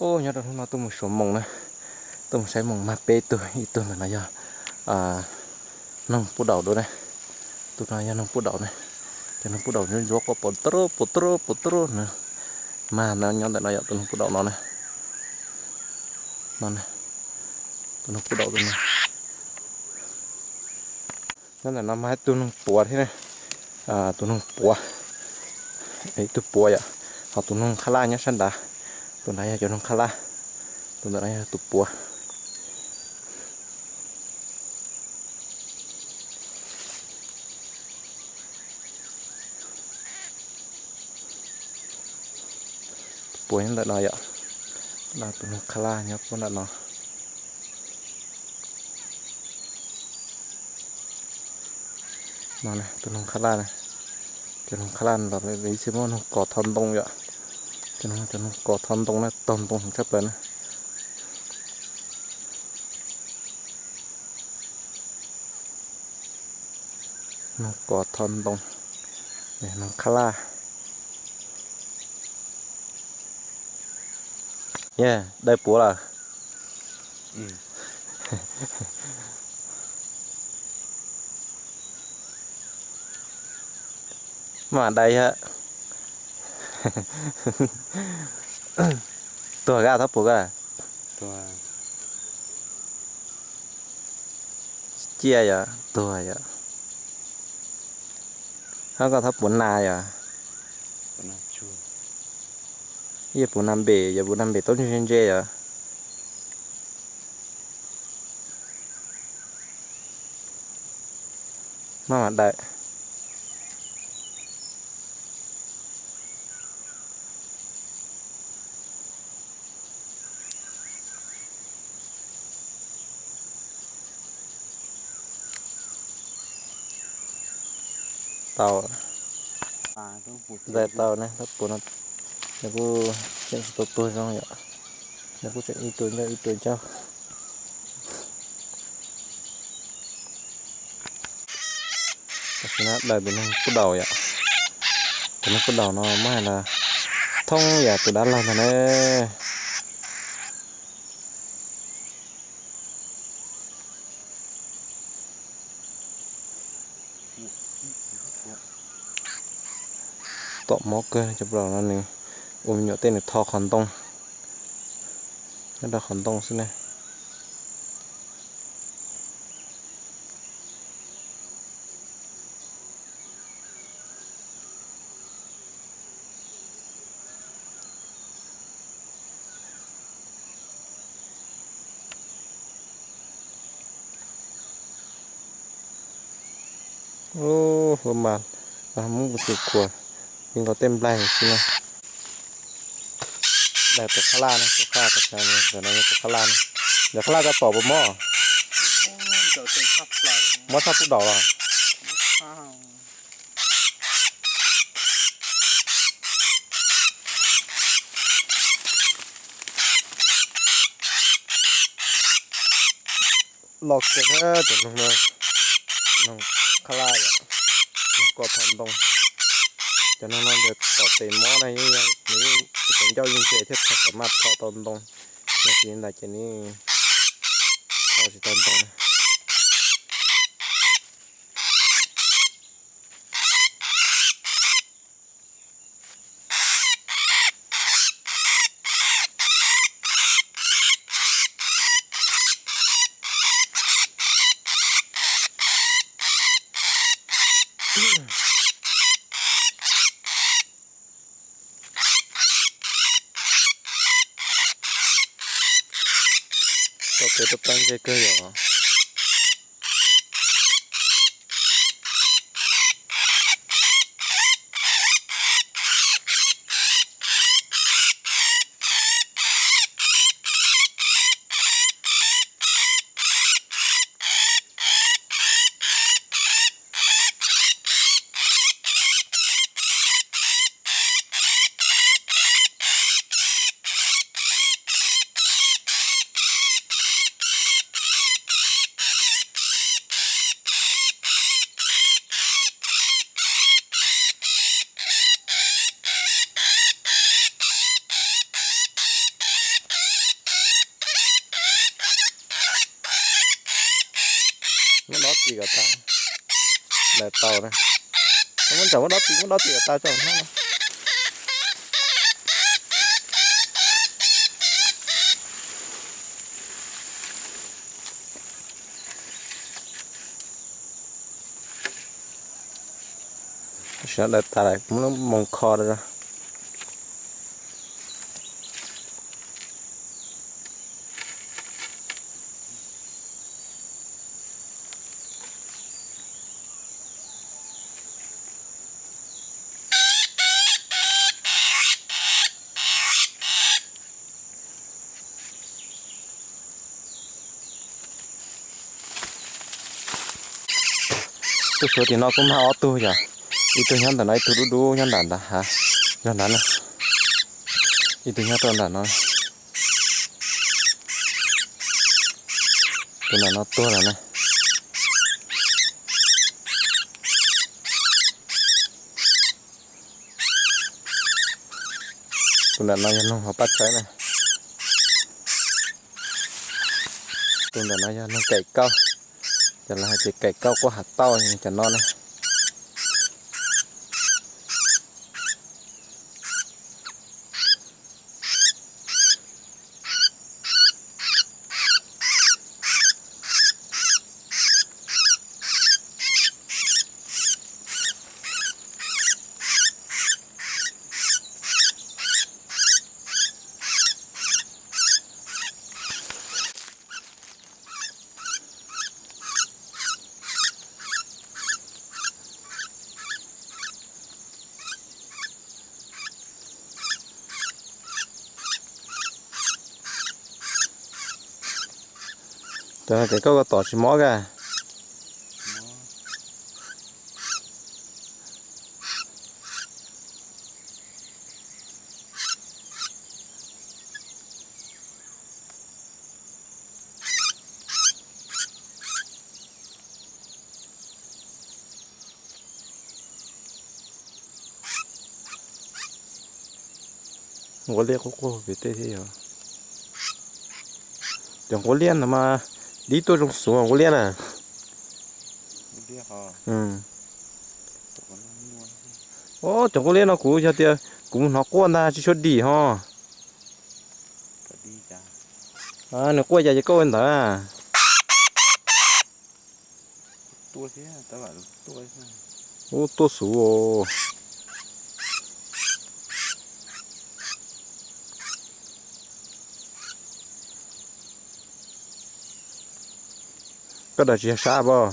Nyob rau hnub no tuaj mus xyuas moos na, tuaj mus saib moos mag peb tug, ib tug ntawm no yog noog pub daus dua na, tus no yog noog pub daus na, cov noog pub daus ntsuab ntsuab quaj pus trub pus trub pus trub na, mag no nyob ntawm no yog tus noog pub daus no na, no na, tus noog pub daus tus no. Nyob ntawm no mas ib tug noog puav thiab, tus noog puav, ib tug puav yom, ho tus noog khab laj nyob sab nrad, tus nrad yog cov noog khab laj, tus ntawm no yog tus puav. Tus puav nyob ntawm no yom, tus noog khab laj nyob puag nram no. No tus noog khab laj na, cov noog khab laj los ib txhia muab noog kos tho ntoo yom, cov noog kos tho ntoo na, taug ntoo heev tshaj plaws na. Noog kos tho ntoo, noog khab laj. Yog dai puav lawm. Maj mam dai thiab. Tuag koj thab puav koj. Ciaj yom, tuag yom. Hab koj thab puav nas yom. Yog puav nas npem, yog puav nas npem tau ntse ntse yom. Maj mam dai. Tau, dai tau ne, thab puav no nws kuj tseem tsis tau tuag zoo yom, nws kuj tseem ib rua ncauj ib rua ncauj. Tam sim no dai tus noog pub daus yom, tus noog pub daus no muab hais los thoob yam tus dab laug ntag na. Tom mob kawg cov pub daus no nws ua me nyuam tej nws tho qhov ntoo, nyob rau qhov ntoo xwb ne. Ub, hlua mas, muab kuv tus khuam li nkaus tej nplaig xwb na. Dai tus khab laj na, tus khab laj, tus khab laj na. Tus khab laj koj pom puas mob? Mob tshaj pub daus los? Loj kawg thiab cov noog no, noog khab laj yom, noog koj tho ntoo. Cov noog no ntawd tom tes mob na, nws yeej tus ncauj yeej ntse thiab txog kom maj tho tau ntoo, yog tsis li ntawd ces nws tho tsis tau ntoo na. Tau tes rau pab ntse kawg yom. Tig kom tas, lawv tau na. Muab ntsaum muab dob tis, muab dob tis kom tas tso hnab no. Sim no lawv tas lawm, muab moos kho rau. Tug Suav tim no kuj mag ob tug yog, ib tug nyob ntawm no, ib tug dub dub nyob nram nrad hav, nyob nrad na, ib tug nyob rau nram no. Tus nram no tuag lawm na. Tus nram no yog noog hauv paj tsawb na. Tus ntawm no yog noog kaim kauj, cov lawv hais tias kaim kauj quaj hav tauj cov no na. Cov kaim kauj ko tom tsis mob ka. Nquab liab quaj quaj pem tej thiab yog. Cov nquab liab no mas dib tuaj zoo xov nquab liab na. Cov nquab liab no kuv yog tias kuv mus hnov quaj ntag tsis tshua dim ho. Nws quaj cas ces koj ua ntawd. Ub, tuaj xuv. Koj daws tsis yog sab pob.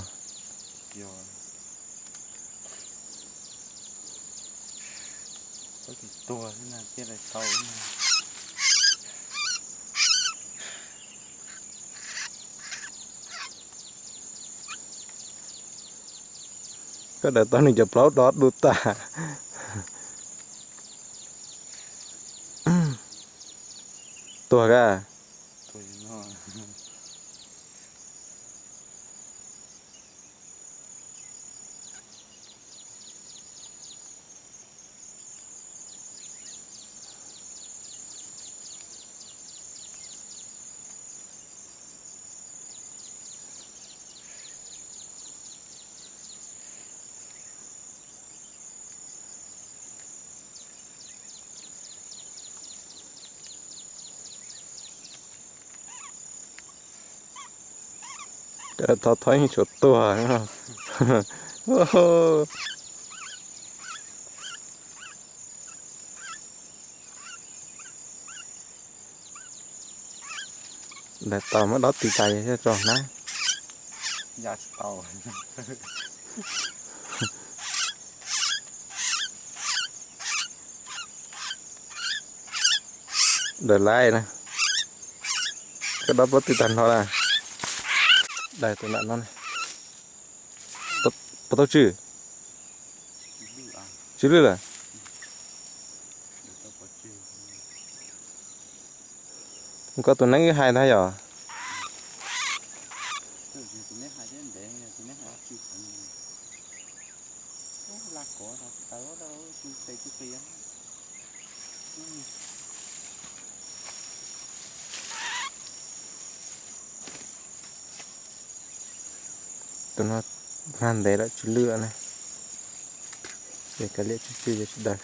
Koj daws tau nws cov plaub dob du tas. Tuag ka. Thov thov yeej tshuav tuag. Daws tau muab dob tis tas yog tso hnab. Daws laib na. Koj dob pob tw tag nrho na. Daws tus nram no. Puas tau tswj? Tswj lwj lawm. Koj tus neeb wb hais ntag yom. Tus no mag ntev lawm tsis lwj na. Ces kav liam tsis cwj yuav tsis daws.